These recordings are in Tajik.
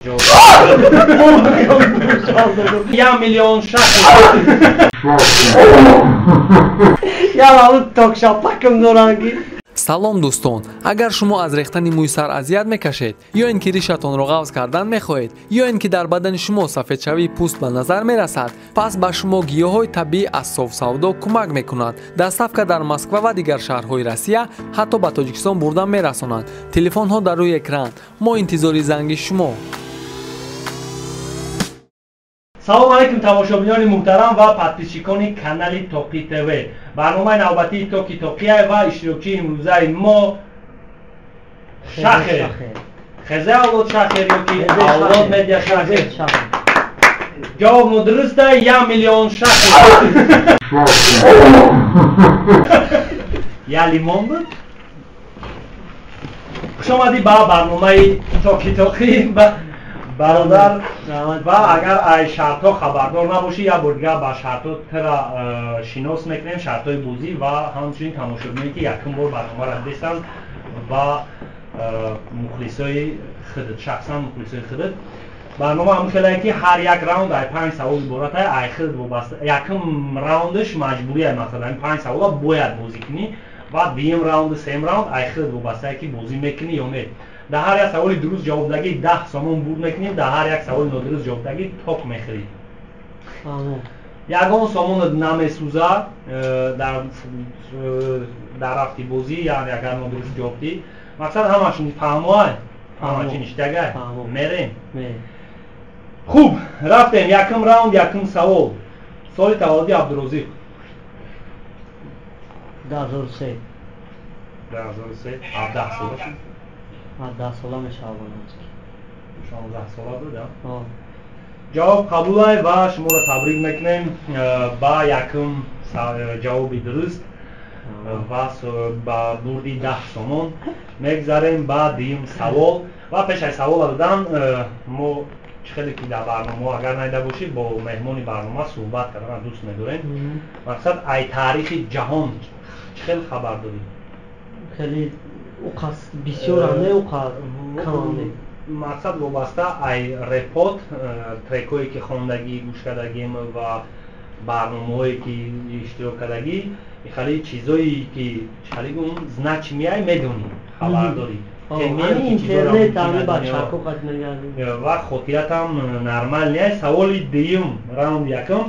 1 миллион шахс. Я ток шапакам доранги. Салом, дӯстон! Агар шумо аз рехтани мӯи сар азият мекашед, ё ин ки ришатонро ғафз кардан мехоҳед, ё ин ки дар бадани шумо сафедшавии пӯст ба назар мерасад, пас ба шумо гиёҳҳои табиӣ аз Софсавдо кӯмак мекунад. Доставка дар Москва ва дигар шаҳрҳои Россия, ҳатто ба Тоҷикистон бурда мерасонанд. Телефонҳо дар рӯи экран, мо интизори занги шумо. Салом алейкум, тамошобинони муҳтарам ва подписчикони канали Тоқи ТВ. Барномаи навбатии Токи Тоқия ва иштирокчии имрӯзаи мо Шахер, Хезе Авлод Шахер ёки Авлод Медиа Шахер. Ҷавоб нодуруста, 1 миллион шахер. Я лимон буд. Хушомадӣ ба барномаи Токи Тоқӣ, бародар. Ва агар ай шартҳо хабардор набошӣ, як бор дигар ба шартҳо тра шинос мекунем, шартҳои бозӣ ва ҳамчунин тамошобиное, ки якум бор барномаро дидестанд, ва мухлисои худат, шахсан мухлисои худат. Барнома ҳамин хелае, ки ҳар як раунд ай панҷ савол иборат ай худ вобаста. Якум раундаш маҷбурия, масалан, панҷ савола бояд бозӣ кунӣ, ва дуюм раунду сеюм раунд ай худ вобастае, ки бозӣ мекунӣ ё не. Дар ҳар як саволи дуруст ҷавобдагӣ 10 сомон бурд мекунӣ, дар ҳар як саволи нодуруст ҷавобдагӣ ток мехӯрӣ. Ягон сомонат намесӯза дар рафти бозӣ, яъне агар нодуруст ҷавоб дӣ. Мақсад ҳамаш фаҳмоай, ҳама чи ништагай, мерем. Хуб, рафтем. Якум раунд, якум савол. Соли таваллуди Абдурозиқ? 2003. 2003, 17 сола шуд. 17 сола мешавад. 16 сола буд. Ҷавоб қабулай ва шуморо табрик мекунем ба якум ҷавоби дуруст ва ба бурди 10 сомон. Мегзарем ба дуюм савол. Ва пеш аз савола додан, мо чӣ хеле ки дар барномаҳо агар найда бошӣ, бо меҳмони барнома суҳбат кардан дӯст медорем. Мақсад, ай таърихи ҷаҳон чӣ хел хабар дорӣ? Хеле уқас бисёрам не, уқа камам не. Мақсад, вобаста ай репот, трекҳое ки хондагӣ, гӯш кардагим ва барномаҳое ки иштирок кардагӣ, хеле чизое ки хеле гум значимый медонӣ, хабар дорӣ. Ва хотиратам нормал не. Саволи дуюм, раунд якум.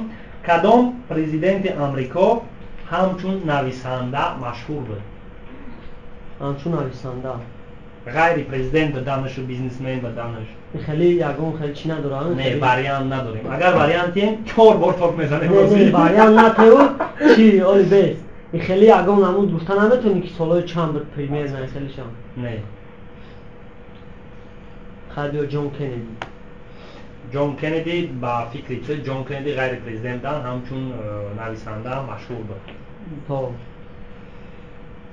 Кадом президенти Амрико ҳамчун нависанда машҳур буд? Ҳамчун нависанда? Ғайри президент буданашу бизнесмен буданаш. Хеле ягон хеле чӣ надорам? Не, вариант надорем. Агар вариантем, чор бор ток мезанем. Вариант натеу чи оли бес. Хеле ягон намуд гуфта наметавонӣ, ки солҳои чанд буд примерно, хелешам? Не. Хайр, Ҷон Кеннеди. Ҷон Кеннеди. Ба фикри ту, Ҷон Кеннеди ғайри президент будан ҳамчун нависанда машҳур буд?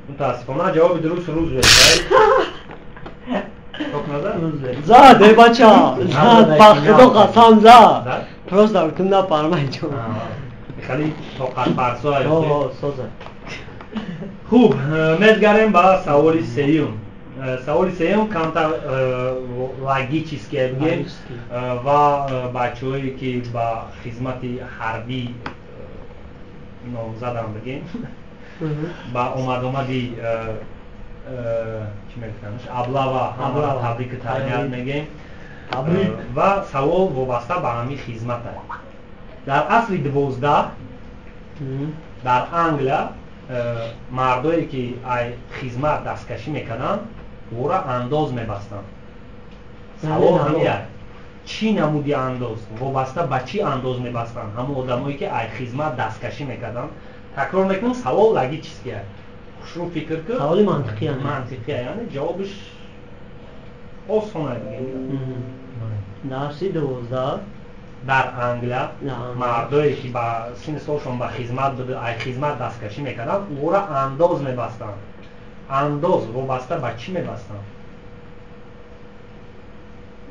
Мутаассифона, ҷавоби дуруст Рузвелт. Зад, э бача, зад, ба худо қасам, зад. Просто ту напармай ҷон. Хеле тоқатфарсо. Соза. Хуб, мезгарем ба саволи сеюм. Саволи сеюм камтар логически бигем ва бачаҳое, ки ба хизмати ҳарбӣ номзадам бигем, ба омадомади чӣ мегуфтанд, облава, ҳамаро табрику таҳният мегем. Ва савол вобаста ба ҳамин хизмат аст. Дар асри 12 дар Англия мардое, ки ай хизмат дасткашӣ мекарданд, ӯро андоз мебастанд. Савол ҳамин: чӣ намуди андоз, вобаста ба чӣ андоз мебастанд ҳамон одамое, ки ай хизмат дасткашӣ мекарданд? Такрор мекунам, савол логический аст, хушрӯ фикр кун. Саволи мантиқия. Мантиқия, яъне ҷавобиш осон аст. Дар асри 12. Дар Англия мардое, ки ба синни солшон ба хизмат буд, ай хизмат дасткашӣ мекарданд, ӯро андоз мебастанд. Андоз вобаста ба чӣ мебастанд?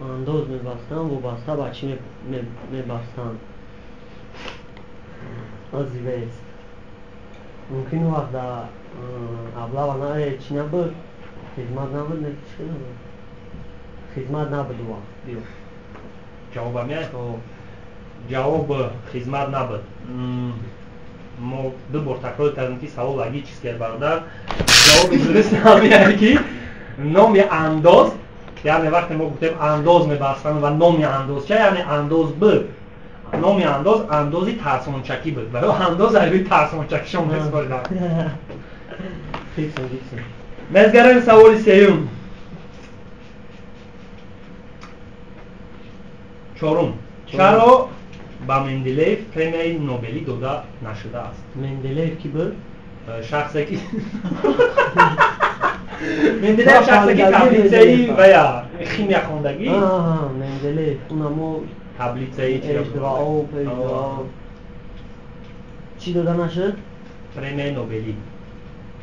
Андоз мебастанд, вобаста ба чӣ мебастанд? Азивест, мумкин вақт да облава на чӣ набуд, хизмат набуд, не, чӣ набуд, хизмат набуд вақт биё. Ҷавоб ҳамия? Ҷавоб хизмат набуд. Мо ду бор такрор кардем, ки савол логический, бародар. Ҷавоби дуруст ҳамия, ки номи андоз, яъне вақте мо гуфтем андоз мебастанд ва номи андоз ча, яъне андоз буд. Номи андоз андози тарсончакӣ буд. Ва андоз айби тарсончакишон меспориданд. Мезгарем саволи сеюм. Чорум. Чаро ба Менделеев премияи Нобелӣ дода нашудааст? Менделеев ки буд? Шахсе ки Менделеев, шахсе ки таблицаи ва я химия хондагӣ. Менделеев унамо таблицаи H2O, P2O. Чӣ дода нашуд? Премияи Нобелӣ.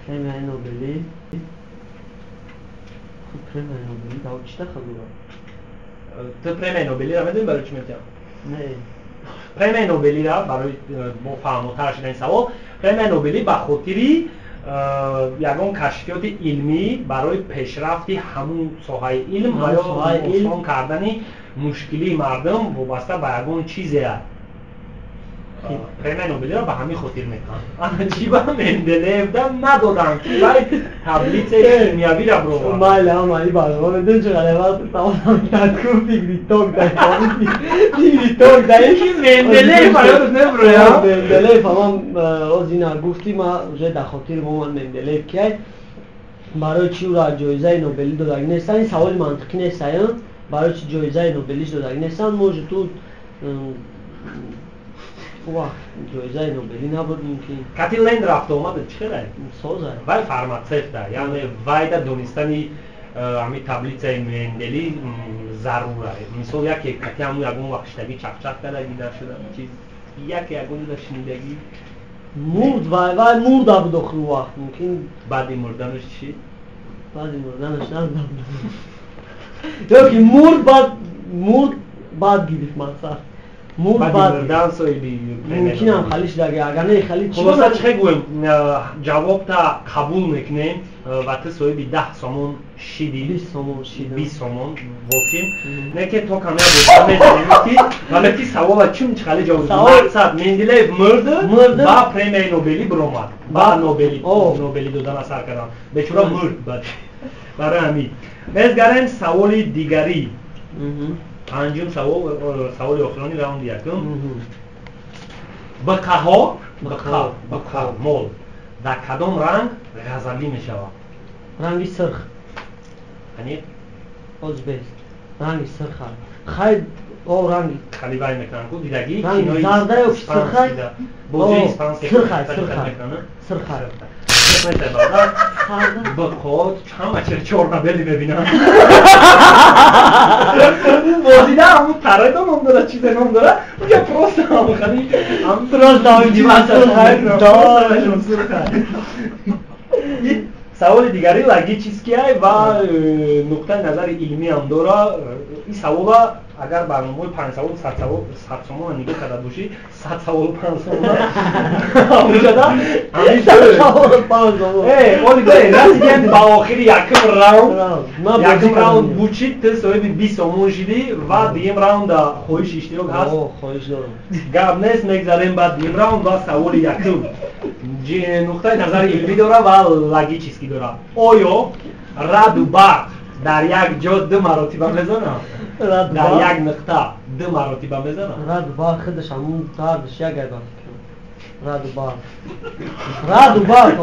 Премияи Нобелӣ. Хуб, премияи Нобелӣ дар чӣ дахл дорад? Ту премияи Нобелиро медонӣ барои чӣ метиҳам? Не. Премияи Нобелиро барои бо фаҳмотар шудани савол, премияи Нобелӣ ба хотири ягон кашфиёти илмӣ барои пешрафти ҳамун соҳаи илм ва ё осон кардани мушкилии мардум вобаста ба ягон чизе. Премияи Нобелиро ба ҳамин хотир метиҳанд. Ана чӣ ба Менделеевда надоданд, ки вай таблицаи химиявиро бировард. Майли, ама и барнома медонӣ чӣ қадар вақт саволам кард, ку фикри ток дар фикри ток дар ки Менделеев ёдат неброям? Менделеев ҳамам оз ина гуфтӣ, ма уже дар хотири омад Менделеев киай. Барои чӣ ӯро ҷоизаи Нобелӣ додагӣ нестанд? Ин саволи мантиқӣ нестаян. Барои чӣ ҷоизаи Нобелиш додагӣ нестанд? Может, ту вақт ҷоизаи Нобелӣ набуд, мумкин. Кати Ленд рафта омада чӣ хелай? Соза. Вай фарматсевта, яъне вайда донистани ҳамин таблицаи Менделӣ зарура. Мисол, яке кати ҳамун ягон вақт шидагӣ чақчақ кардагӣ нашуда, чиз яке ягон ҷода шунидагӣ. Мурд, вай мурда буд охир вақт, мумкин. Баъди мурданаш чӣ? Баъди мурданаш надонам. Ёки мурд, баъд мурд, баъд гирифт мақсад. Мурд, баъд мурдан соҳиби мумкинам хали шудаги, агар не хали чӣ? Хулоса, чӣ гӯем, ҷавобта қабул мекунем ва ту соҳиби 10 сомон шидӣ. 20 сомон шидам. 20 сомон вообщем. Не ки то камера бошта мезанем, ки вале ки савола чун чӣ хали ҷавоб мақсад Менделеев мурд, ба премияи Нобелӣ биромад. Ба Нобелӣ додана сар кардам. Бечора мурд баъд. Барои ҳамин. Мезгарем саволи дигарӣ. Панҷум савол, саволи охирони раунди якум. Биқаҳо, биқа, биқа, мол дар кадом ранг ғазабӣ мешавад? Ранги сирх. Аниқ? Оз бест. Ранги сирх. Хай, о ранги. Халивай мекунанд ку дидагӣ? Ранги зарда ё сирхай? Бозии испанский. Сирхай, сирхай. Сирхай. Биқо ҳама чиро чорнабели мебинам. Бозида ҳамун таредо ном дора, чизе ном дора, уҷа просто ҳамун хали просто сурхай. Саволи дигари логический ва нуқтаи назари илмиам дора. Ин савола агар барномаҳои панҷ савол, сад савол, сад сомона нигоҳ карда бошӣ, сад саволу панҷ сомона ҳамуҷада оли расидем ба охири якум раунд. Якум раунд бучид, ту соҳиби 20 сомон шидӣ ва дуюм раунда хоҳиши иштирок ҳаст? Хоҳиш дорам. Гап нест, мегзарем ба дуюм раунд ва саволи якум нуқтаи назари илмӣ дора ва логический дора. Оё раду барқ дар як ҷо ду маротиба мезанад? Дар як нуқта ду маротиба мезанад? Раду барқ худаш ҳамун дардаш як айба фикр. Раду барқ. Раду барқ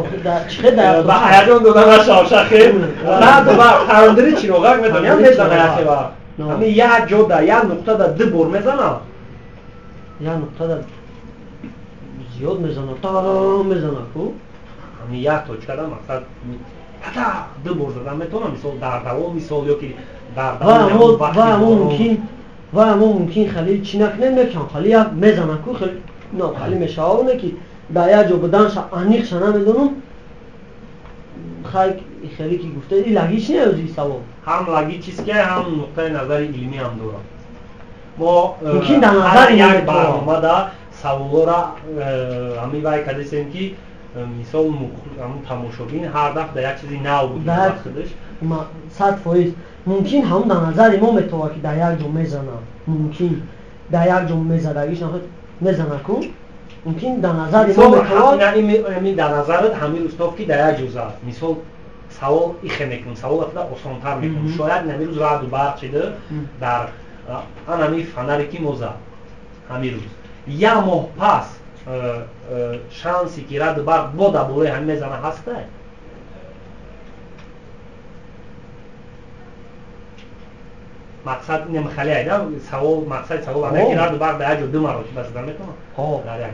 чӣ дар ба ҳаяҷон дода нашав, шахе. Раду барқ тандири чироғак медонӣ, мезана яке вақт. Ҳамин як ҷо дар як нуқта дар ду бор мезанад? Як нуқта дар зиёд мезанад, та мезанад ку? Ҳамин як точкада мақсад та ду бор задан метавонам, мисол дар давом, мисол ё ки дар давом ва мо мумкин хали чӣ накунем, мекунам хали як мезанад ку, хели на хали мешавад, не ки дар як ҷо буданша аниқша намедонам. Хай хеле ки гуфта, и логичный ин савол. Ҳам логический, ҳам нуқтаи назари илмӣ ҳам дорад. Мо мумкин дар назари як барномада саволҳоро ҳамин вай кардесем, ки мисол ҳамун тамошобин ҳар дафъ дар як чизи нав буд худаш. 100% мумкин ҳамун дар назари мо метова ки дар як ҷо мезана, мумкин дар як ҷо мезадагиш мезана ку, мумкин дар назари мо метова. Дар назарат ҳамин устод ки дар як ҷо зад, мисол савол ихе мекунам, савол афда осонтар мекунам. Шояд ҳамин рӯз раъду барқ шида дар ан ҳамин фонаре ки мо зад ҳамин рӯз, як моҳ пас шансе ки раъду барқ бо дар болои ҳамин мезана ҳастай? Мақсад инам хали айда савол, мақсади савол ана ки раъду барқ дар як ҷо ду маротиба зада метавонад? Дар як.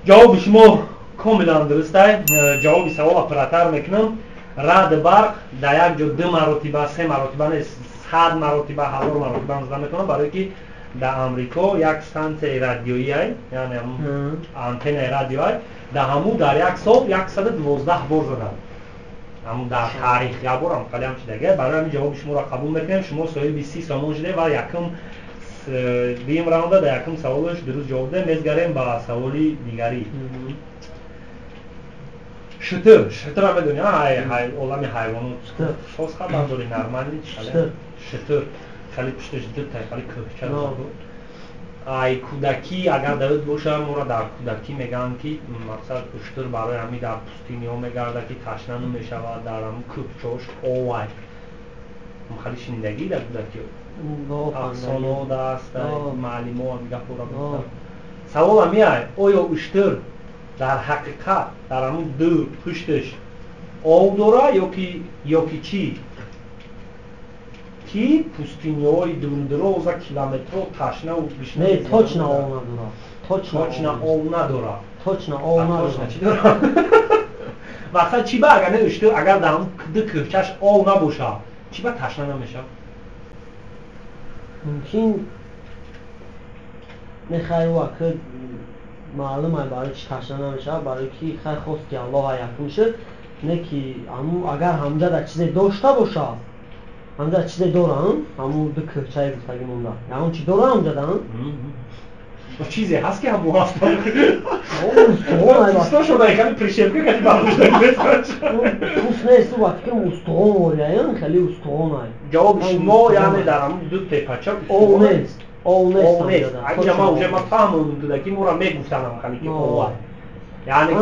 Ҷавоби шумо комилан дурустай. Ҷавоби савола пурратар мекунам. Раъду барқ дар як ҷо ду маротиба, се маротиба не, 100 маротиба, 1000 маротиба зада метавонад, барое ки дар Амрико як стансияи радиоӣ, яъне антеннаи радиоӣ, дар ҳамун дар як сол 112 бор зада. Ҳамун дар таърих як бор ҳам қалам шидага. Барои ҳамин ҷавоби шуморо қабул мекунем. Шумо соҳиби 30 сомон шудед ва якум дуюм раунда дар якум саволаш дуруст ҷавоб додем. Мезгарем ба саволи дигарӣ. Шутур, шутурро медонӣ, олами ҳайвонот. Соз хабар дорӣ, нормалӣ? Шутур, хеле пушташ дута, хеле кӯҳча дорад. Ай кӯдакӣ агар давид боша, моро дар кӯдакӣ мегӯянд ки мақсад шутур барои ҳамин дар пустиниҳо мегардад ки ташна намешавад, дар ҳамун кӯҳчош овай. Хеле шунидагӣ дар кӯдакӣ? Афсонаҳо даст, муаллимҳо ҳамин гапҳоро гуфтанд. Савол ҳамин ай, оё уштур дар ҳақиқат дар ҳамун ду пушташ об дора ёки чӣ? Ки пустиниҳои дурдуроза километрҳо ташнаву гушна. Не, точно об надора. Точно об надора. Точно об надора. Точно чӣ дора? Мақсад чӣ ба агар не уштур агар дар ҳамун ду кӯҳчаш об набошад, чӣ ба ташна намешавад? Мумкин мехоҳӣ ки маълум ай барои чӣ ташна намешавад, барои ки хай хост ки Аллоҳ якум шуд, не ки агар ҳамҷа дар чизе дошта бошад, ҳамҷа чизе дорам, ҳамун ду кӯҳчаи гуфтагӣ монда, ягон чӣ дора ҳамҷа дан? Чизе ҳаст ки ҳамун ҳаст. Устуғон шуда, хеле прищепка кати бардошта. Пус нест, ба фикрам устуғон ориян, хеле устуғон ай. Ҷавоби шумо яъне дар ҳамун ду тепача об нест. Об нест. Аҷа ман уже ман фаҳмондум туда ки моро мегуфтанам хеле ки об ай. Яъне ки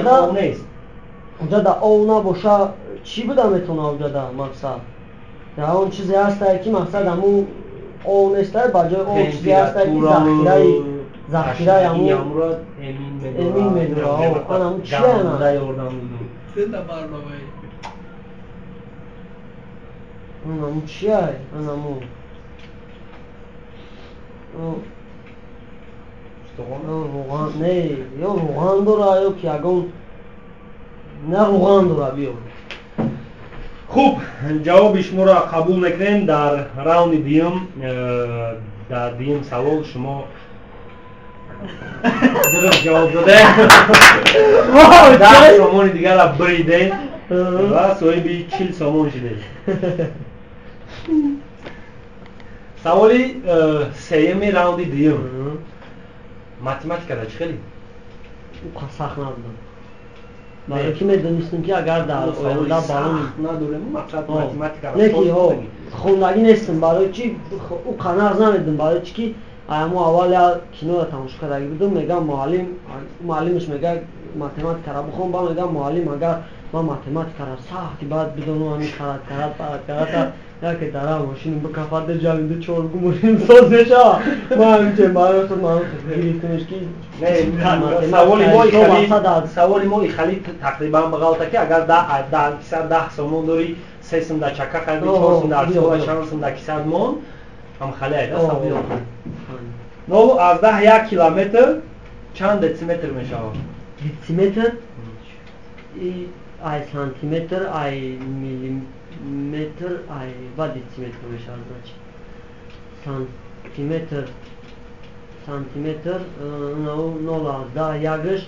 об нест. Уҷа да об набоша, чӣ буда метавона уҷа да мақсад? Ягон чизе ҳастае ки мақсад ҳамун об нестае, ба ҷои об чизе ҳастае ки захираи ҳамун эмин медорад. Ан ҳамун чие ана? Ан ҳамун чие? Ан ҳамун равған не, ё равған дора ё ки ягон на равған дора биё. Хуб, ҷавоби шуморо қабул мекунем. Дар раунди дуюм, дар дуюм савол шумо дуруст ҷавоб додед. 10 сомони дигарро буридед ва соҳиби 40 сомон шудед. Саволи сеюми раунди дуюм. Математикада чӣ хеле? Сахт набудам. Барои ки медонистем ки агар дар оянда балон надорем, мақсад математикаро не ки хондагӣ нестем, барои чи ӯ қанағ намедум, барои чи ки мо аввал як киноро тамошо кардагӣ будум, мегам муаллим, муаллимаш мега математикаро бихон, ба мегам муаллим агар ман математикаро сахти баъд бидонам ҳамин карат карат парат карата яке дара мошинам бикафад ҷамиду чоргу мошин соз мешава. Ман ҳаминче барои худ ман гирифтамш ки саволи мо ихали тақрибан бағалта ки агар дар кисад 10 сомон дорӣ, 3 сум дар чака хариди, 4 сум дар сола, чанд сум дар кисад мон, ҳам хали айда саволи. 0.1 километр чанд дециметр мешавад? Дециметр ай сантиметр, ай миллиметр, ай ва дециметр мешавад. Значит сантиметр, сантиметр 0.1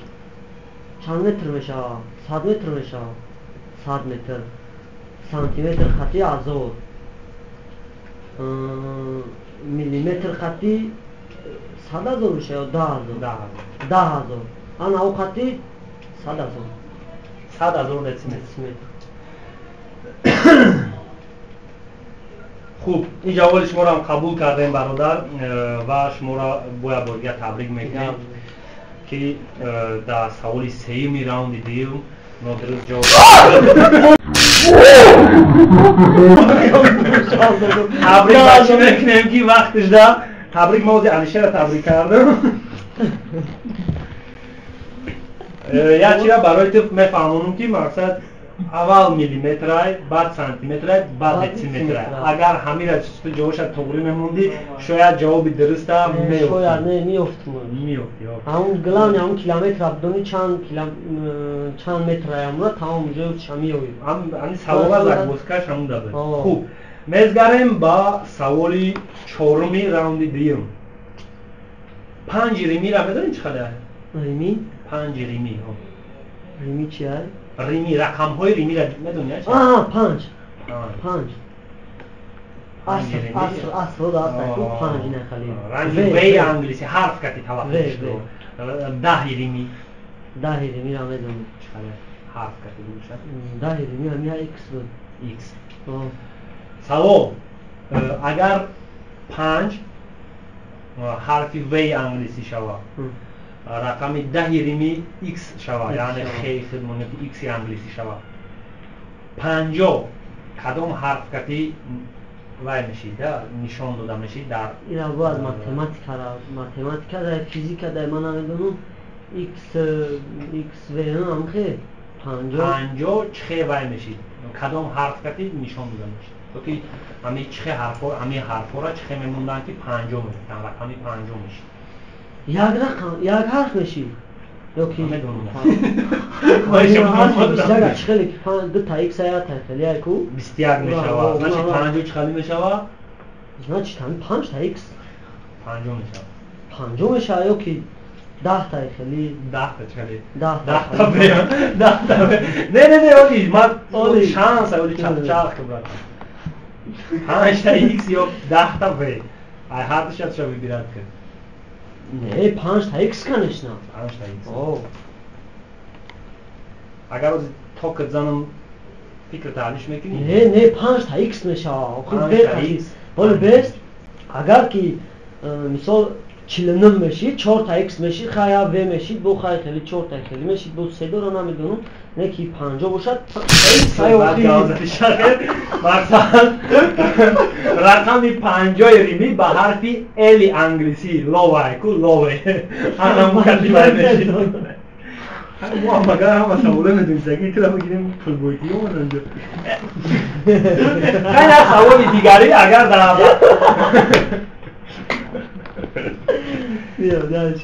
чанд метр мешавад? 100 метр мешавад. 100 метр. Сантиметр хати 1000, миллиметр хати 100,000 мешавад, 10,000. 10,000. Ана ӯ хати 100,000. 100,000 дециметр. Хуб, ин ҷаволи шуморо ҳам қабул кардем, бародар, ва шуморо бояд бори дигар табрик мекунем, ки дар саволи сеюми раунди дуюм нодуруст ҷавоб. Табрик ба чӣ мекунем, ки вақташ да табрик мо ози Алишера табрик кардем. Як чира барои ту мефаҳмонам, ки мақсад аввал миллиметрай, баъд сантиметрай, баъд дециметрай. Агар ҳамира ту ҷавобша туғрӣ мемондӣ, шояд ҷавоби дуруста меёфтӣ. Шояд не, меёфтм. Меёфтӣ. Ҳамун главное ҳамун километра бидонӣ чанд метрай амура тамом ҷоша меёвӣ. Ҳамин савола загвоздкаш ҳамун да буд. Хуб, мезгарем ба саволи чоруми раунди дуюм. Панҷи римира медонӣ чӣ қадар? Рими? Панҷи рими. Рими чи ай? Рими, рақамҳои римира медонӣ? Панҷ. Панҷ. Аср, аср, аср, панҷ нахали. Ранги В англиси ҳарф кати талаффуз шуд. Даҳи рими. Даҳи римира медонам. Чӣ қадар ҳарф кати бошад? Даҳи рими ҳам я X буд. X. Савол. Агар панҷ ҳарфи В англисӣ шавад, рақами даҳи рими X шавад, яъне Х хидмон ки X англисӣ шавад, 50 кадом ҳарф кати вай мешид, да, нишон дода мешид дар ира бояд математика дар физика дар ман намедонам. X X V ҳам хе 50 50 чӣ вай мешид, кадом ҳарф кати нишон дода мешид? Ки ҳами чӣ ҳарфо, ҳами ҳарфора чӣ мемонданд, ки 50 мешуданд, рақами 50 мешид. Як рақам, як ҳарф мешид ё ки намедонам. Чӣ хеле ки ду та X я та хеле ай ку 21 мешавад. Значит 50 чӣ хеле мешавад? Значит ҳами 5 та X 50 мешавад. 50 мешавад ё ки 10 та хеле? 10 та чӣ хеле? 10 та б, 10 та б. Не, не, не, оли ман шанс, оли чарх брат. 5 та X ё 10 та В. Ай ҳар душа ша выбирать кун. Не, 5 та X, конечно. 5 та X. Агар ози токат занам, фикр таҳлиш мекунӣ? Не, не, 5 та X мешавад. 5 та X. Ҳоли бест, агар ки мисол 49 мешид, 4 та X мешид, хай я В мешид, бо хай хеле 4 та хеле мешид, бо се дора намедонам, не ки 50 бошад, X хай охир. Мақсад рақами 50 рими ба ҳарфи L англисӣ ловай ку лове. Ана мукати вай мешид. Мо ҳам агар ҳама саволе медонистем, ки тира бигирем пулбойкӣ омадан ҷо. Хай як саволи дигарӣ агар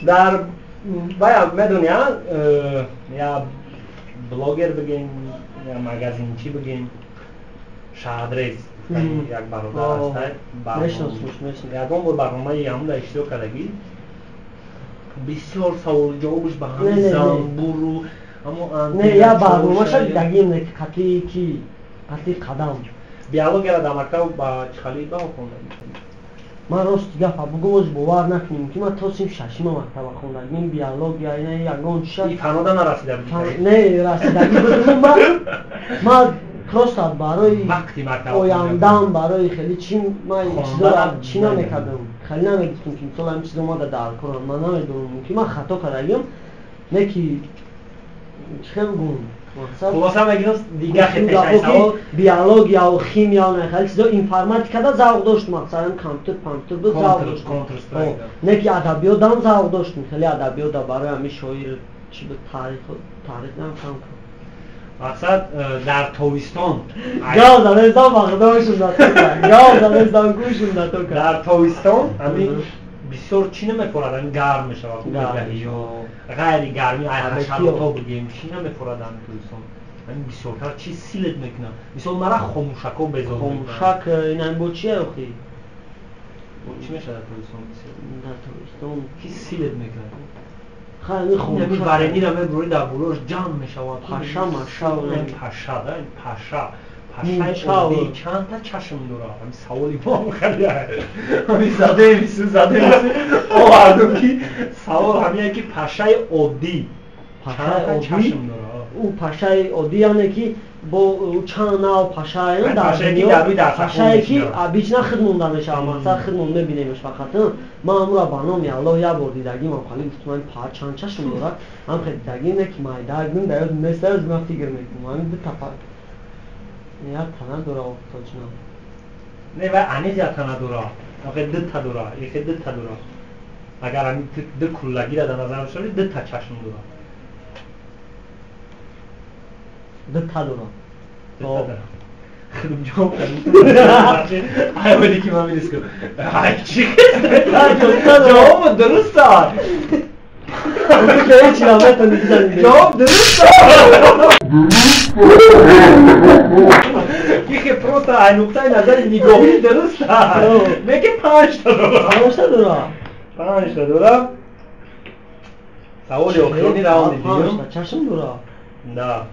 дар бая медони, я блогер бигем, я магазинчи бигем, Шаҳдрез як бародар аст. Ягон бор барномаи ҳамуда иштирок кардагӣ, бисёр саволу ҷавобш ба ҳами занбуру ҳамо. Не, я барномаша дидагим, не қатъи ки қатъи қадам. Биологияро дар мактаб ба чӣ хали баҳо хондагӣ? Ман рост гапа бугум, оз бовар накунем, ки ман то синфи шашима мактаба хондагим, биология ина ягон чиша фанода нарасида будӣ? Не, расидагӣ будум. Ман просто барои ояндам, барои хеле чи ман чизоро чӣ намекардам, хеле намегуфтам, ки мисол ҳамин чизо омада дар корам, ман намедонам, ки ман хато кардагим, не ки чӣ хел бугум. Хулоса мегирам, дига хетешай савол. Биология химия хеле чизо, информатикада завқ доштам, масалан компютер пампютер буд, завқ доштам. Не ки адабиётам завқ доштам, хеле адабиёта барои ҳамин шоир чи буд, таърих, таърих намфаҳм. Мақсад дар тобистон гав занестам, вақтошум натока, гав занестам, гӯшум натока. Дар тобистон ҳамин бисёр чӣ намефорад, ҳамин гарм мешавад, ғайри гармӣ ай ҳашарото бигем, чӣ намефорад ҳамин тобистон? Ҳамин бисёртар чӣ силет мекунад? Мисол мара хомӯшако безор. Хомӯшак ин бо чие охи? Бо чӣ мешавад дар тобистон? Дар тобистон ки силет мекунад? Хай хомӯшак варенира мебурӣ, дар болош ҷамъ мешавад. Паша маша. Паша да, паша. Пашаи оддӣ чандта чашм дорад? Ҳамин саволи мо хеле ҳамин задемису задемису овардум, ки савол ҳамине, ки пашаи оддӣ чандта чашм дорад? Ӯ пашаи оддӣ, яъне ки бо чанд нав пашаи дар дунё, пашае ки обычно худ монда мешавад, мақсад худмон мебинемш фақат. Ман амура ба номи Аллоҳ як бор дидагим, ам хали гуфтум, ами па чанд чашм дорад, ам хел дидагим, не ки майдак бим, дар ёд нест, ман фикр мекунам, ами дута як тана дора, точно. Не, вай аниз як тана дора, охе дута дора, ихе дута дора. Агар ами ду куллагира дар назар дошта бошӣ, дута чашм дора. Дута дора. Худум ҷавоб кардам. Ай, ки ман милис кунам. Ай, чӣ? Ҷавоб дуруст аст. Ҷавоб дуруст аст. Ихе просто ай нуқтаи назари нигоҳӣ дуруст аст. Меги панҷта дора. Панҷта дора. Панҷта дора. Саволи охирони раунди дуюм. Чашм дора. Да.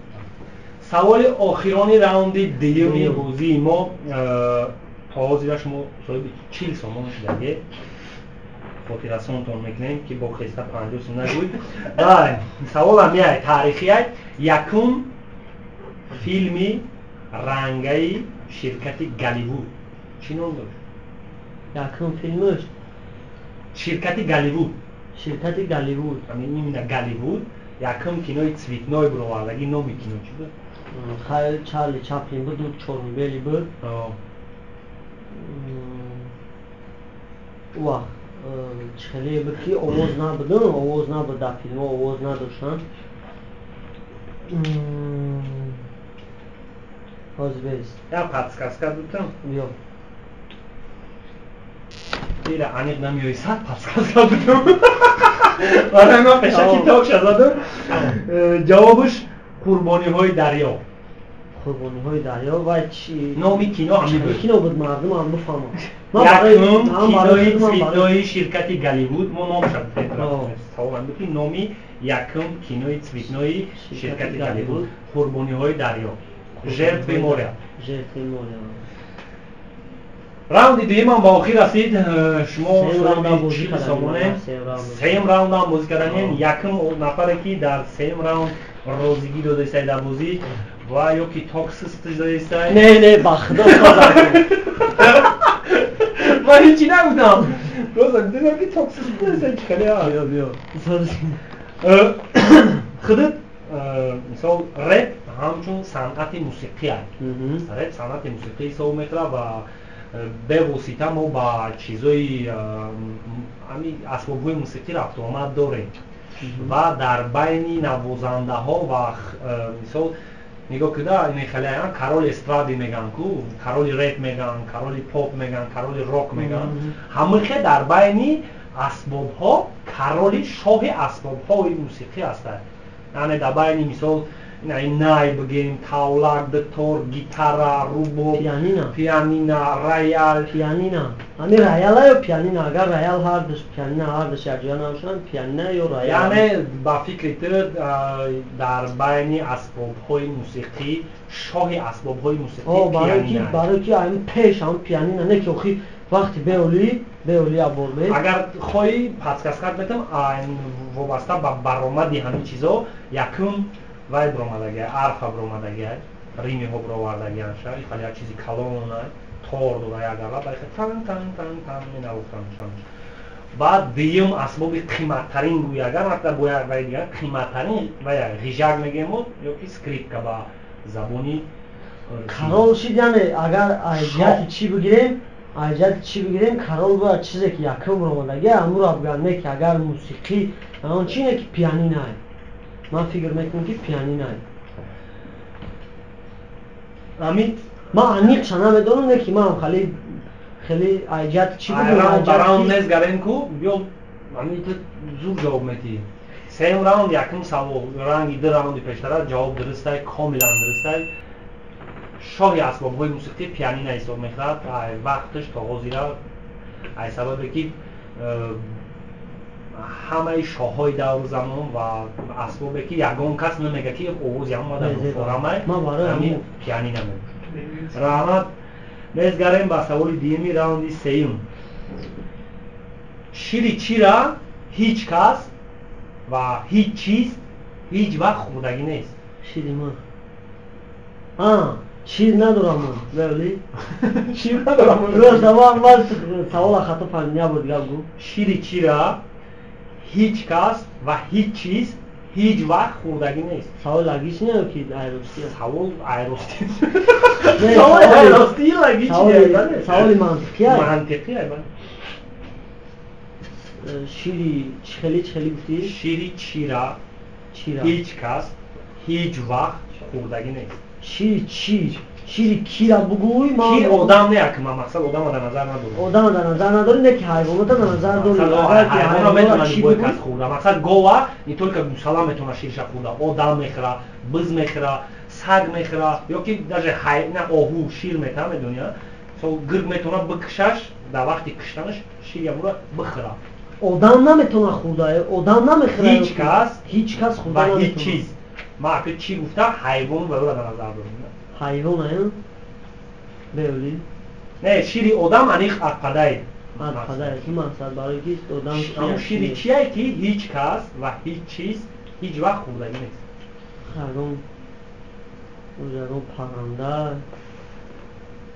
Саволи охирони раунди дуюми бозии мо. То ҳозира шумо соҳиби 40 сомон шудагед. Хотиррасонтон мекунем, ки бо хеста 50 сом нагӯй. Саволам яй таърихияй. Якум филми рангаи ширкати Голливуд чӣ ном дошт? Якум филмаш? Ширкати Голливуд. Ширкати Голливуд. Ҳамин именно Голливуд якум кинои цветной буровардаги, номи кино чӣ буд? Хайр, Чарли Чаплин буд, чорнобели буд. У вақт чӣ хеле буд, ки овоз набуд, овоз набуд дар филмҳо, овоз надоштанд. Ҳозир бес. Як подсказка дутам? Биё. Ира аниқ намеои, сад подсказка дутам. Барои ман пешаки токша задам. Ҷавобаш қурбониҳои дарё. Қурбониҳои дарё вай чи? Номи кино ҳамин буд. Кино буд, мардум ҳам бифаҳманд. Якум кинои цветной ширкати Голливуд, мо номша гуфтем. Саволам буд, ки номи якум кинои цветной ширкати Голливуд қурбониҳои дарё. Жертвы моря. Жертвы моря. Раунди дуюмам ба охир расид. Шумо соҳиби 40 сомоне. Сеюм раундам бозӣ карданем. Якум нафаре, ки дар сеюм раунд розигӣ додаистай дар бозӣ ва ё ки ток сист додаистай. Не, не, ба худо. Ман ҳечи нагуфтам. Просто гуфтам, ки ток сист додаистай, чӣ хеле. Биё, биё. Худат мисол, реп ҳамчун санъати мусиқӣ аст. Реп санъати мусиқӣ ҳисоб мехӯрад ва бевосита мо ба чизои ҳами асбобҳои мусиқӣ рафтуомад дорем ва дар байни навозандаҳо ва мисол нигоҳ куда, ин хеле короли эстрады меган ку, короли реп меган, короли поп меган, короли рок меган, ҳамихе дар байни асбобҳо короли шоҳи асбобҳои мусиқӣ ҳастанд. Яъне дар байни мисол най бигем, тавлак, дутор, гитара, рубоб, пианина, пианина, роял. Пианина, ҳами рояла ё пианина? Агар роял ҳардуш, пианина ҳардуш якҷоя набошанд, пианина ё роял. Яъне ба фикри ту, дар байни асбобҳои мусиқӣ шоҳи асбобҳои мусиқӣ пианина? Барои ки ами пеш ҳам пианина, не ки охи вақти беолӣ, беолӣ аборбе. Агар хоҳӣ, подсказка метам, вобаста ба баромади ҳамин чизо якум вай биромадагия, арфа биромадагия, римиҳо бировардагианша. Хали як чизи калона, тор дора, як ала ба тан тан тан тан менавохтанд. Баъд дуюм асбоби қиматтарин гӯй, агар вақта бояд вай дигар қиматтарин вай ғижак мегӯем ё ки скрипка ба забони. Король шид, яъне агар ҷиҳати чӣ бигирем, ҷиҳати чӣ бигирем, король бояд чизе ки якум биромадагия, ҳамуро бигӯянд, не ки агар мусиқӣ он чи, не ки пианинае. Ман фикр мекунам, ки пианинае. Амид. Ман аниқша намедонам, не ки ман хеле хеле ҷиҳати чӣ. Раунд нест, гарем ку, биё, ами ту зуд ҷавоб метиҳӣ. Сеюм раунд, якум савол, ранги ду раунди пештара ҷавоб дурустай, комилан дурустай. Шоҳи асбобҳои мусиқӣ пианина ҳисоб мехӯрад вақташ то ҳозира, ай сабабе ки ҳамаи шоҳҳои давру замон ва асбобе ки ягон кас намега, ки овози ҳамада форамай, ҳамин пианина мебошад. Раҳмат. Мезгарем ба саволи дуюми раунди сеюм. Шири чира ҳеҷ кас ва ҳеҷ чиз ҳеҷ вақт хӯрдагӣ нест? Шири мурғ. Шир надорам ман. Бели? Шир надорам. Просто ман савола хато фаҳмидам, як бор дигар гӯ. Шири чира ҳеҷ кас ва ҳеҷ чиз ҳеҷ вақт хӯрдагӣ нест. Савол лагиш не ё ки айростӣ? Савол айростӣ. Савол айростӣ лагиш не. Саволи мантиқӣ ай. Мантиқӣ ай, бале. Шири чихели чихели гуфтӣ? Шири чира чира ҳеҷ кас ҳеҷ вақт хӯрдагӣ нест. Шири чир? Шири кира бугӯй? Кир одам не, ак ман мақсад одама дар назар надорам. Одама дар назар надорӣ, не ки ҳайвонота дар назар дорӣ. Ҳайвонро метавона любой кас хӯрда. Мақсад гова не только гусала метавона шириша хӯрда. Одам мехӯра, биз мехӯра, саг мехӯра, ё ки даже на оҳу шир метавона, медони, со гирг метавона бикушаш, дар вақти куштанаш шири амура бихӯра. Одам наметавона хӯрда, одам намехӯра. Ҳеҷ кас, ҳеҷ кас хӯрда ва ҳеҷ чиз. Ман ака чӣ гуфтам, ҳайвон ва ӯро дар назар дорам. Ҳайвон ай? Беоли? Не, шири одам аниқ атпадай. Атпадай, ки мақсад барои ки одам ҳамун шири чие ки ҳеҷ кас ва ҳеҷ чиз ҳеҷ вақт хӯрдагӣ нест. Ягон ягон парранда.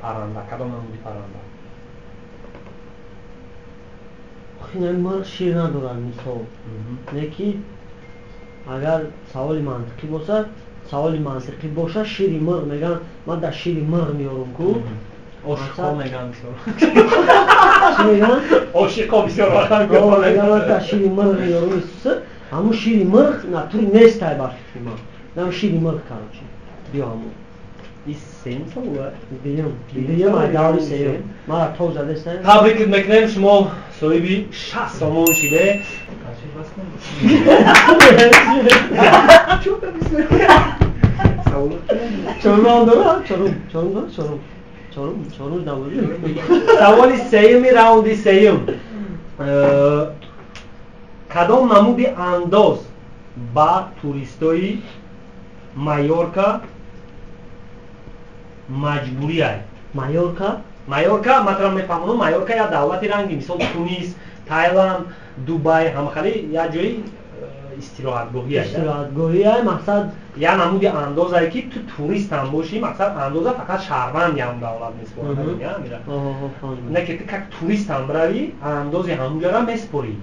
Парранда, кадом намуди парранда? Охи, мурғ шир надорад мисол. Не ки агар саволи мантиқӣ бошад, саволи мантиқӣ бошад, шири мурғ меган, ман дар шири мурғ меорам ку. Ошиқо меган бисёр. Чӣ меган? Ошиқо бисёр вақт меган, ман дар шири мурғ меорам Исус. Ҳамун шири мурғ натури нестай бар фикри ман. Нам шири мурғ, короче. Биё ҳамун. И сеюм савол? Дуюм. Дуюм ай даври сеюм. Мара тог задестай. Табрик мекунем, шумо соҳиби 60 сомон шиде. Чорум дора? Чорум. Чорум дора? Чорум. Чорум, чорум даври. Саволи сеюми раунди сеюм. Кадом намуди андоз ба туристои Майорка маҷбурӣ ай? Майорка? Майорка, маталан мефаҳмонам, Майорка як давлати ранги, мисол Тунис, Тайланд, Дубай, ҳамахали як ҷои истироҳатгоҳӣ ай. Истироҳатгоҳӣ ай, мақсад як намуди андоз ай ки ту турист ҳам бошӣ, мақсад андоза фақат шаҳрванди ҳам давлат меспорад, амира. Не ки ту как турист ҳам биравӣ, андози ҳамунҷора меспорӣ.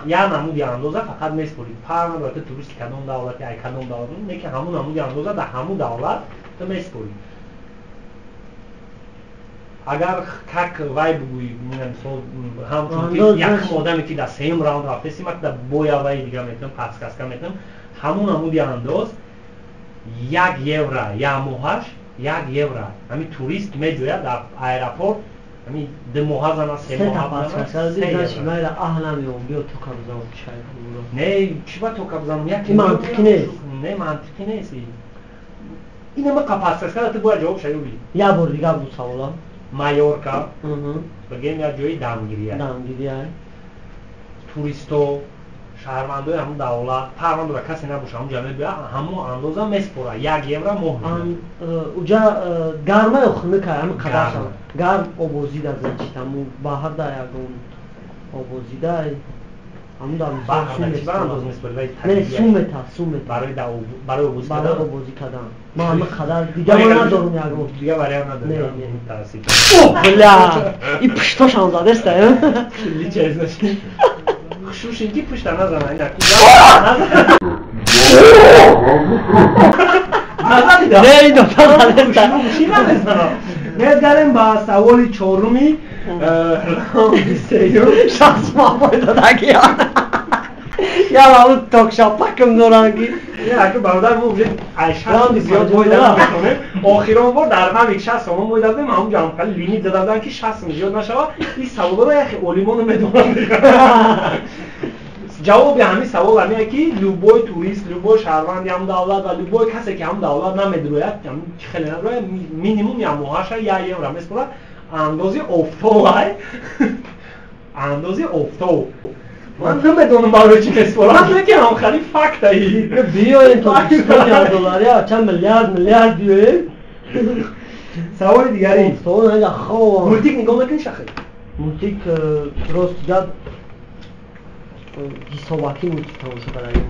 Як намуди андоза фақат меспорӣ. Фарқ надорад ту туристи кадом давлати ай, кадом давлат, не ки ҳамун намуди андоза дар ҳамун давлат ту меспорӣ. Агар как вай бугӯӣ, мисол ҳамчун якум одаме ки дар сеюм раунд рафтеси, ман дар боя вай дига метавонам, подсказка метавонам, ҳамун намуди андоз 1 евро, як моҳаш 1 евро. Ҳамин турист меҷояд дар аэропорт, ҳамин 2 моҳа зана, 3 моҳа зана. Аҳ намеом, биё тока бизанам чай. Не, чӣ ба тока бизанам? Як мантиқӣ нест. Не, мантиқӣ нест. Инама подсказка, ту бояд ҷавоб шавӣ. Як бор дигар буд савола. Майорка, бигем як ҷои дамгирия. Дамгирия. Туристо, шаҳрвандои ҳамун давлат, фарқ надорад касе набоша, ҳамун ҷо мебиёяд, ҳамун андоза меспорад, 1 евро моҳ. Уҷа гарма ё хунука, ҳамин қадар шава. Гарм обозида, значит, ҳамун баҳрда ягон обозида, ҳамун дар баҳрда чӣ андоз меспорӣ? Не, сум мета, сум мета. Барои обозӣ кардан? Барои обозӣ кардан. Ман ҳамин қадар дига ман надорам ягон. Дига вариант надорам. Мутаассиф. О, бля! И пуштошам задеста, э? Лича, значит. Хушушин ки пушта назана, ина назанида. Не, ино назадеста. Хушушин намезанам. Мезгарем ба саволи чоруми раунди сеюм. 60 мабой додагиям. Я ҳамун токшапакам доранги. Не, ака бародар, мо уже ай 60 зиёд бой дадам метавонем. Охирон бор дар ҳамин 60 сомон бой дадем, ҳамун ҷо ҳам хали лимит зада буданд ки 60 зиёд нашава. Ин саволоро яхе олимоно медонанд. Ҷавоби ҳамин савол ҳамин ки любой турист, любой шаҳрванди ҳамун давлат ва любой касе ки ҳамун давлат намедурояд, чӣ хеле надурояд, минимум як моҳаша 1 евро меспорад. Андози офтоб ай. Андози офтоб. Ман намедонам барои чӣ меспорад, лекин ҳам хали фактаи. Биёем Тоҷикистон доллари, чанд миллиард миллиард биёем. Саволи дигари. Офтоб Мультик нигоҳ мекунӣ шахи? Мультик рост гап ҳисобакӣ мультик тамошо кардагим.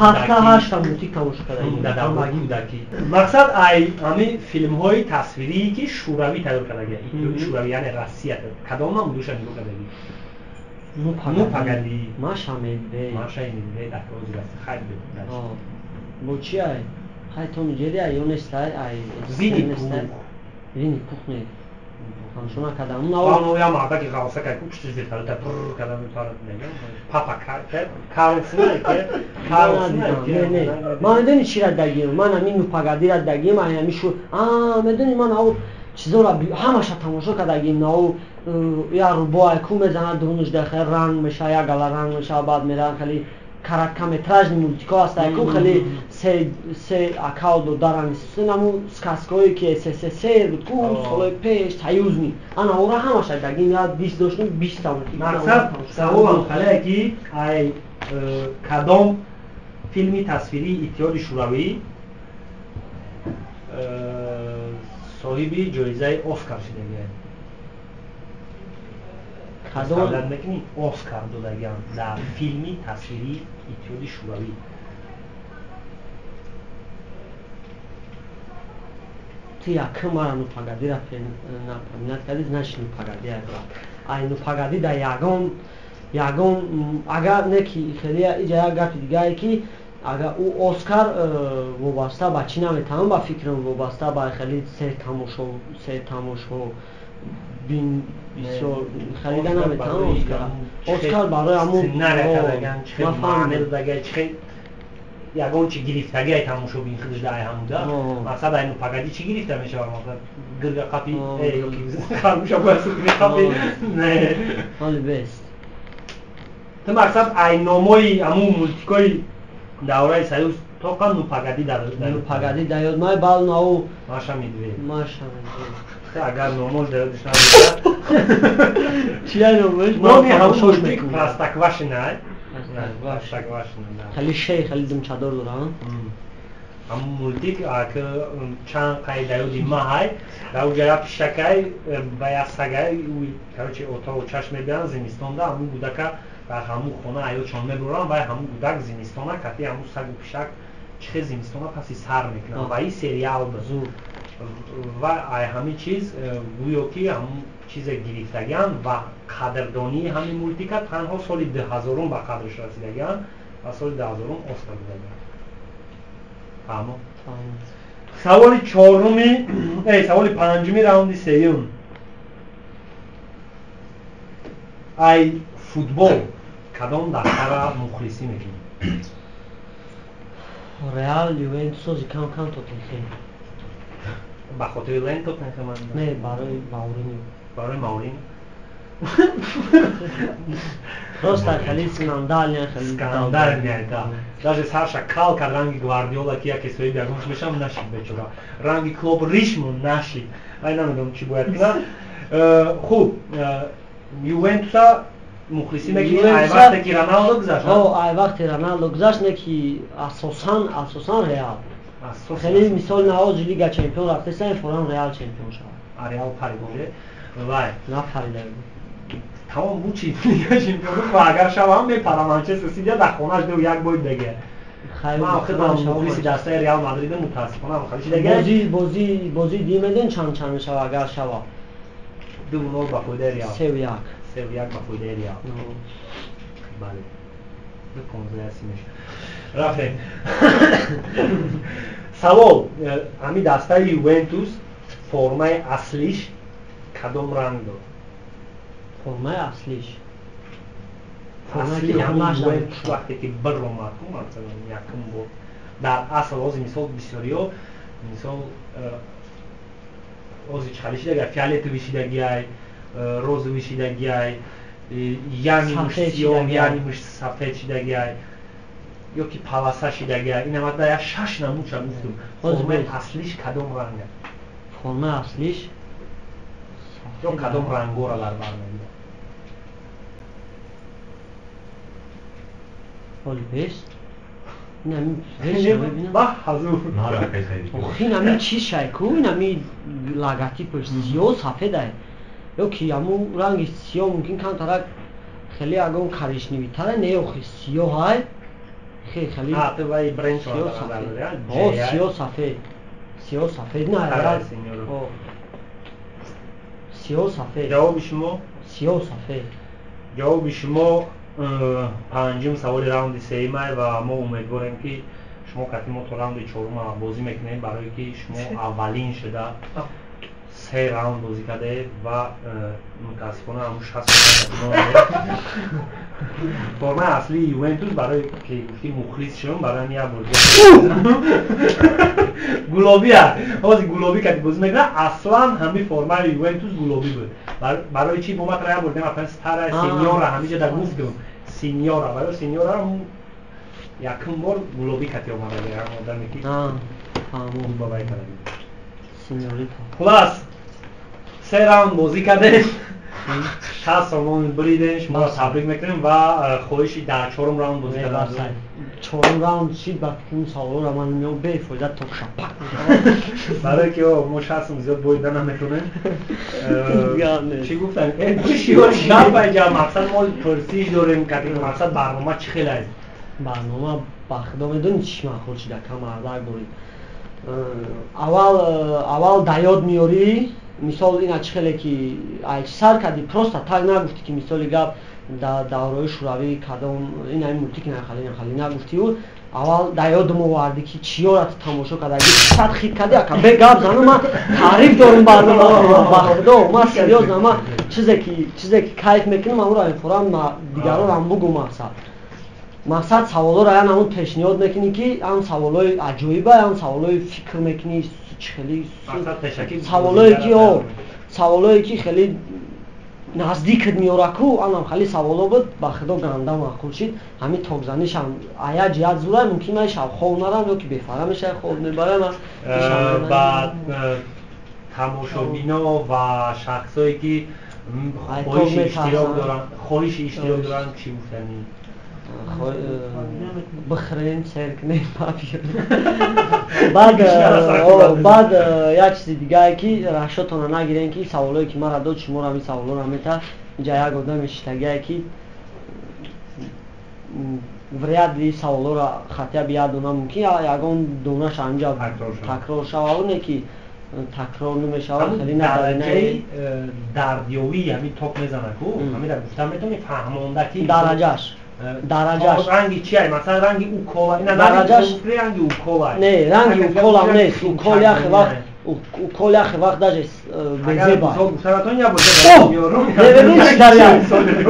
Ҳафта ҳашта мультик тамошо кардагим. Дар давраи кӯдакӣ. Мақсад ай ҳамин филмҳои тасвирие ки Шӯравӣ тайёр кардагӣ, Иттиҳоди Шӯравӣ, яъне Россия. Кадом намудуша нигоҳ кардагӣ? Ну Ну погоди. Маша Медведь. Маша и Медведь, акози раст хайр бед. Бо чи ай? Хай Том и Джерри ай ё нест ай? Ай Винни Пух. Винни Пух не. Тамошо накардам. Ну я мардаки ғавса кай куштиш вертолёта бррр карда метавонад мегам. Папа Карлсон ке Карлсон ке. Не, не. Ман медони чи ра дагим? Ман ҳамин Ну погоди ра дагим, ай ҳамин шу. А, медони ман ав чизора ҳамаша тамошо кардагим, нав я рубо ай ку мезанад дурунаш дар хеле ранг меша, як гала ранг меша, баъд меран хеле короткометражный мультико ҳаст, ай ку хеле се акао додаран наму сказкое ки СССР буд ку солҳои пеш союзный. Ана ора ҳамаша дагим, я 20 доштум, 20 та мультик. Мақсад саволам хале ки ай кадом филми тасвирии Иттиҳоди Шӯравӣ соҳиби ҷоизаи Оскар шудагиай? Кадом мекунӣ? Оскар додагиам дар филми тасвирии Иттиҳоди Шӯравӣ. Ту якум мара Ну погоди ра напоминать кардӣ, значит Ну погоди ай брат. Ай Ну погоди да ягон ягон агар не ки хеле иҷа як гапи дигае ки агар ӯ Оскар вобаста ба чӣ наметавон, ба фикрам вобаста ба хеле се тамошо бин бисёр харида наметавон Оскар. Оскар барои ҳамун сценария кардаган, чӣ хел маъне додагай, чӣ хел ягон чи гирифтагӣ ай тамошобин худаш да ай ҳамуда. Мақсад ай Ну погоди чӣ гирифта мешавад? Мақсад гирга қапи ёки харгӯша бояд сугри қапи? Не. Ҳоли бест. Ту мақсад ай номои ҳамун мультикои давраи Союз тоқа Ну погоди дар Ну погоди да ёд май бал нау Маша Медведь. Маша Медведь. Агар номош да ёдиш набошад. Чи ай номош? Номи ҳамун мультик Простоквашино. Простоквашино. Хеле шей, хеле думчадор дорам. Ҳамун мультик ак чанд қай да ёди ма ҳай, дар уҷа як пишакай ба як сагай, короче, отову чашм мебиҳанд зимистонда, ҳамун гудака дар ҳамун хона аёчон мебуранд ва ҳамун гудак зимистона кати ҳамун сагу пишак чӣ хел зимистона паси сар мекунанд ва ин сериал буд. Ва ай ҳамин чиз гӯё ки ҳамун чизе гирифтагианд ва қадрдонии ҳамин мультика танҳо соли 2000 ба қадрш расидагианд ва соли 2000 Оскар додагианд. Фаҳмо? Саволи чоруми, саволи панҷуми раунди сеюм. Ай футбол кадом дастара мухлисӣ мекунӣ? Реал, Ювентус, ози кам кам Тоттенхем. Ба хотири Лен Тоттенхем? Не, барои Мауриньо. Барои Мауриньо? Просто хеле скандальный, хеле скандальный, да. Даже сарша кал кард ранги Гвардиола ки яке соҳиби ягонш мешам нашид бечора. Ранги Клоп ришмон нашид. Ай намедонам чӣ бояд кунам. Хуб, Ювентуса мухлисӣ мекунӣ ай вақте ки Роналдо гузашт? О, ай вақте Роналдо гузашт, не ки асосан асосан Реал. Хеле мисол наози Лига чемпион рафтесан, форан Реал чемпион шавад. Реал парид уже. Вай. Напарида. Тамом буд чи Лига чемпион ва агар шавам мепарам Манчестер Сити дар хонаш ду як бой деге. Ман худам мухлиси дастаи Реал Мадрид мутаассифона хеле чи деге. Бозӣ бозӣ бозӣ димеден чанд чанд мешавад агар шавад? 2-0 ба фоидаи Реал. 3-1. 3-1 ба фоидаи Реал. Бале. 2-15 мешавад. Рафтем. Савол, ҳамин дастаи Ювентус формаи аслиш кадом ранг дорад? Формаи аслиш. Асли ҳамин Ювентус вақте ки биромад, масалан, якум бор дар асл ози мисол бисёриҳо мисол ози чӣ хеле шидагиай, фиолетовый шидагиай, розовый шидагиай, янимуш сиёҳ, янимуш сафед шидагиай, ё ки паласа шидагиай. Ин ама я шаш намудша гуфтум. Формаи аслиш кадом ранга? Формаи аслиш ё кадом рангора дар бар мегирад? Ҳоли бес? Инами ҳеч намебинам. Ба ҳазур. Охи инами чӣ шай ку? Инами логотипаш сиёҳ сафедай. Ё ки ҳамун ранги сиёҳ мумкин камтарак Хеле ягон коричневитара не охи сиёҳай. Хеле А, ту вай бренд О, сиёҳ сафед. Сиёҳ сафед на. Сиёҳ сафед. Ҷавоби шумо? Сиёҳ сафед. Ҷавоби шумо панҷум саволи раунди сеюмай ва мо умедворем ки шумо кати мо то раунди чорума бозӣ мекунем, барое ки шумо аввалин шуда се раунд бозӣ кардаед ва мутаассифона ҳамун 60 формаи аслии Ювентус, барое ки гуфтӣ мухлис шудам, барои ҳамин як бор гулобия ҳозир гулобӣ кати бозӣ мекунад. Аслан ҳамин формаи Ювентус гулобӣ буд. Барои чӣ бо матра як бор дидам, афан стара сеньора ҳамиҷа да гуфтум сеньора, барои сеньора якум бор гулобӣ кати омада, ҳам одаме ки бабай карда. Хулас, се раунд бозӣ кардем, 60 сомон буридем, шуморо табрик мекунем ва хоҳиши дар чорум раунд бозӣ кардан. Чорум раунд шид, ба фикрам саволро ман меом бефоида то шапак. Барое ки мо 60 сом зиёд боида наметонем. Чӣ гуфтам? Гапайҷа мақсад мо пурсиш дорем, мақсад барнома чӣ хел аст? Барнома ба худо медонӣ чӣ махул шида камардак борид. Аввал да ёд меёрӣ, мисол ина чӣ хеле ки ай сар кардӣ, просто так нагуфтӣ ки мисоли гап дар давраҳои шӯравӣ кадом ина мультик нахали нахали нагуфтиу, аввал да ёдам овардӣ ки чиёра ту тамошо кардагӣ, сад хит кардӣ, ака бе гап занам, ман таъриф дорам барнома, ба худо ман серьёзно, ман чизе ки кайф мекунам амро мефорам дигарорам бугу. Мақсад саволоро ян ҳамун пешниҳод мекунӣ ки ҳам саволои аҷоиба, ҳам саволои фикр мекунӣ, хеле саволое ки хеле наздикат меёра-ку, анам хеле саволо буд, ба худо ганда маъқул шид. Ҳамин токзанишам ая ҷиҳат зурай, мумкин ман шаб хоб нарам ё ки бефара мешавад хоб мебарам. Ба тамошобино ва шахсое ки хоҳиши иштирок доранд чӣ гуфтанӣ? Бихӯрем, сер кунем, баъд як чизи дигае ки рахшотонро нагирем ки саволое ки мара дод, шуморо ҳамин саволоро мета. Инҷа як одаме шиштагие ки вряд ли саволоро хотя бы як дона мумкин ягон донаша ҳаминҷа такрор шава, оне ки такрор намешавад хеле надараҷаи дардёвии ҳамин ток мезанад ку, ҳаминро гуфта метавонӣ фаҳмонда ки дараҷаш дараҷаш ранги чи ай? Масалан ранги укола, ина дараҷаш ранги укола не, ранги укола нест. Укол яхе вақт, укол яхе вақт даже безеба.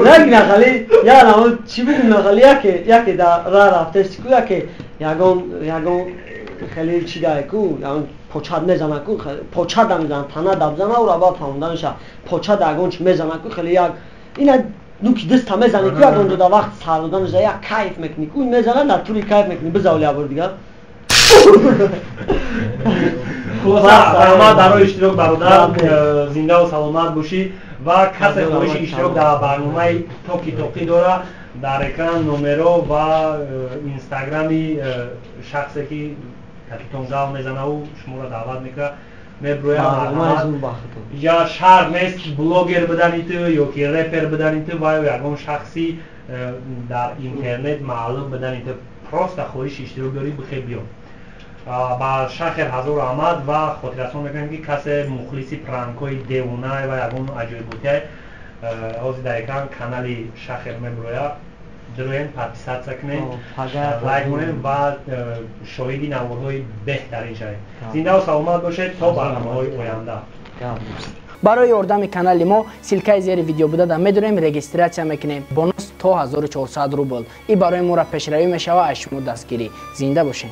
Ранги нахали я намо чӣ бигум, нахали яке да ра рафтест ку, яке ягон ягон хеле чи дае ку, ягон почад мезана ку, почад да мезана, тана да бизана, ура баъд фаҳмонда мешавад. Почад ягон чи мезана ку, хеле як ина ну ки даста мезанӣ ку, ягон ҷо да вақт сар дода мешава, як кайф мекунӣ ку, мезана дар тури кайф мекунӣ. Бизавли як бор дигар. Хулоса, раҳмат барои иштирок, бародар, зиндаву саломат бошӣ ва касе хоҳиши иштирок дар барномаи токи тоқӣ дора, дар экран номеро ва инстаграми шахсе ки капитон гав мезанаву шуморо даъват мекунад меброям. Я шарт нест блогер будани ту ё ки репер будани ту ва ё ягон шахси дар интернет маълум будани ту, просто хоҳиши иштирок дорӣ, бихе биё. Ба шахер ҳазор раҳмат ва хотиррасон мекунем ки касе мухлиси пранкҳои девонай ва ягон аҷоиботиай, ҳозир дар экран канали шахер меброяд, дуроен, подписаться кунед, лайк кунед ва шоҳиди наворҳои беҳтарин шавед. Зиндаву саломат бошед то барномаҳои оянда. Барои ёрдами канали мо ссылкаи зери видео буда медонем, регистрация мекунем, бонус то 1400 рубл. И барои моро пешравӣ мешава, аз шумо дастгирӣ. Зинда бошед.